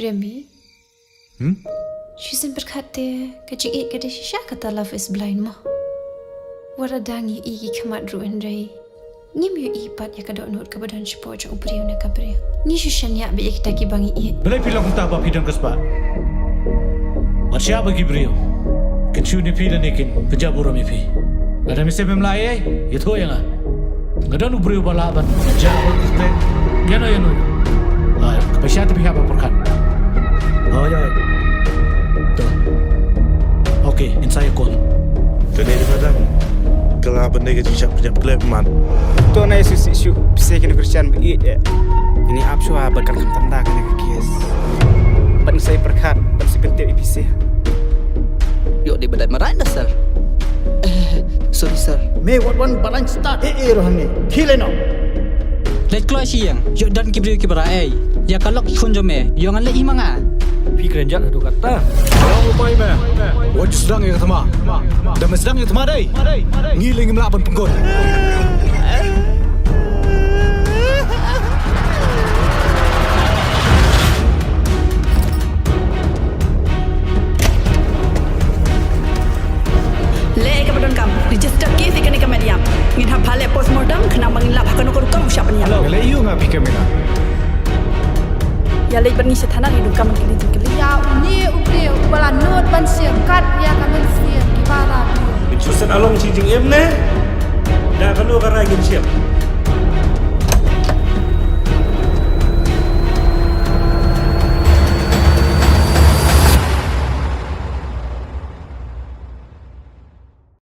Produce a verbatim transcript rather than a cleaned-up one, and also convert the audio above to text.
Remi. Hmm? Shu sien pyrkhat te ka jingïeit ka dei shisha kata love is blind mo. Wat la dang ïohi ki khmat ruh hynrei ngim ïohi pat ïa ka dohnud kaba don shapoh jong u briew ne ka briew. Ngi shu shaniah beit ïa kita kiba ngi ïeit. Balei phi long kumta ba phi don ka spah? Wat shah ba ki briew kin shu ne phi lane kin pynjah burom ïa phi. Lada me sem em lah ei, ïathuh ïa nga. Nga don u briew ba lah ban jah burom ïa nga? Ïano ïano? Ai, ka pisa te phi hap ban pyrkhat. Ai, ai. To. Okay, ngin sa ïa call. Te dei madan. Ka lah ban dei ka jingshah pynjah klep man. To na ïa shu sih shu pisa kine Christian ba ïeit eh. Ngin ïa ap shuwa bad kan kham tanda kane ka case. Bad ngin sa ïa pyrkhat bad sa pyntip ïa pisa. Ïoh dei ba dei marai da sir. Eh, sorry sir. Me wat wan balang start eh eh roh hangne. Khie lei noh. Leit kloi sha ïing, ïoh don ki briew kiba rah ei. Ïa ka lok khun jong me, ïoh ngan leit hi ma nga. Phi kren jat haduh katta. Long u pai me. Wat ju sdang ïa ka thma. Da me sdang ïa ka thma dei, ngi lei ngim lah ban pynkut. Leh ïa kaba donkam, register case ïa kane ka met ïap. Ngin hap ban leh postmortem khnang ba ngin lap ha kano ka rukom u shah pynïap. Nga leh ïa u nga phi ka mena. Ïa leit bad ngi sha thana, ngi donkam ban kylli jingkylli. Ïa une u briew uba la nud ban shim kat ïa ka mynsiem kiba la biang. Ngin shu set along shi jingim ne?